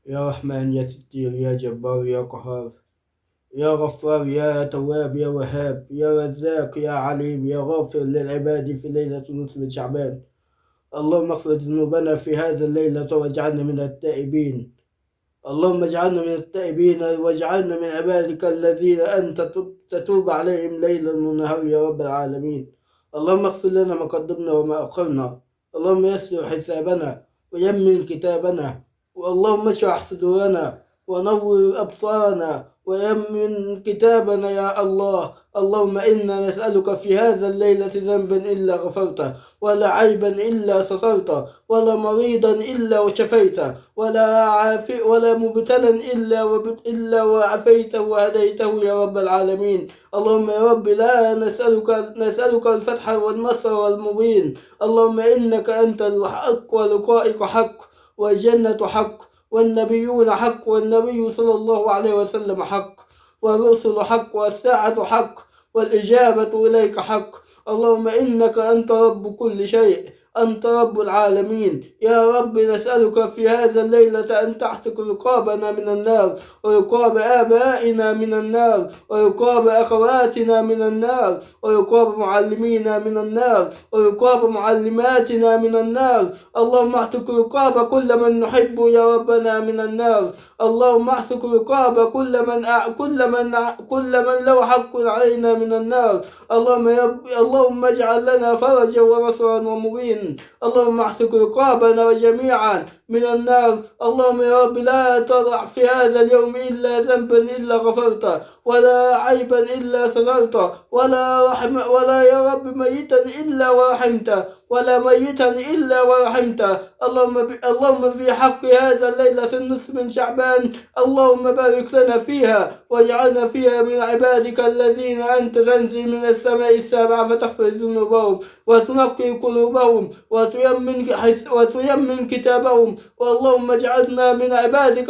يا رحمن يا ستير يا جبار يا قهار يا غفار يا تواب يا وهاب يا رزاق يا عليم يا غافر للعباد في ليلة نصف من شعبان. اللهم اغفر ذنوبنا في هذا الليلة واجعلنا من التائبين. اللهم اجعلنا من التائبين واجعلنا من عبادك الذين أنت تتوب عليهم ليلا ونهارا يا رب العالمين. اللهم اغفر لنا ما قدمنا وما أخرنا. اللهم يسر حسابنا ويمن كتابنا، واللهم اشرح صدورنا ونور أبصارنا ويمن كتابنا يا الله. اللهم إنا نسألك في هذا الليلة ذنبا إلا غفرته، ولا عيبا إلا سترته، ولا مريضا إلا وشفيته، ولا مبتلا إلا وعافيته وهديته يا رب العالمين. اللهم يا رب لا نسألك الفتح والنصر والمبين. اللهم إنك أنت الحق ولقائك حق والجنة حق والنبيون حق والنبي صلى الله عليه وسلم حق والرسل حق والساعة حق والإجابة إليك حق. اللهم إنك أنت رب كل شيء، أنت رب العالمين. يا رب نسألك في هذا الليلة أن تعتق رقابنا من النار، ورقاب آبائنا من النار، ورقاب أخواتنا من النار، ورقاب معلمينا من النار، ورقاب معلماتنا من النار. اللهم اعتق رقاب كل من نحب يا ربنا من النار. اللهم اعتق رقاب كل من له حق علينا من النار. اللهم يا رب، اللهم اجعل لنا فرجا ونصرا ومبين. اللهم اعتق رقابنا جميعا من النار. اللهم يا رب لا تضع في هذا اليوم إلا ذنبا إلا غفرته، ولا عيبا إلا سترته، ولا رحم، ولا يا رب ميتا إلا ورحمته، ولا ميتا إلا ورحمته. اللهم في حق هذا الليلة النصف من شعبان اللهم بارك لنا فيها واجعلنا فيها من عبادك الذين أنت تنزل من السماء السابعة فتغفر ذنوبهم وتنقي قلوبهم وتيمن كتابهم. واللهم اجعلنا من عبادك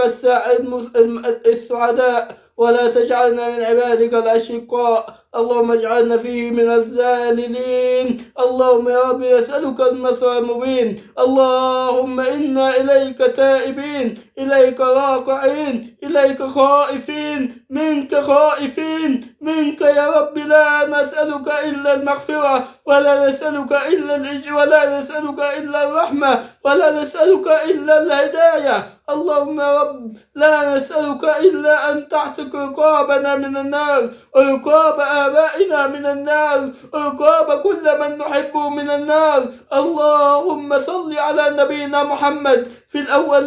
السعداء ولا تجعلنا من عبادك الأشقاء. اللهم اجعلنا فيه من الذاللين. اللهم يا رب نسألك النصر المبين. اللهم إنا إليك تائبين، إليك راكعين، إليك خائفين، منك خائفين، منك يا رب لا نسألك إلا المغفرة، ولا نسألك إلا ولا نسألك إلا الرحمة، ولا نسألك إلا الهداية. اللهم يا رب لا نسألك إلا أن تعتق رقابنا من النار، ورقاب آبائنا من النار، ورقاب كل من نحبه من النار. اللهم صل على نبينا محمد في الأولين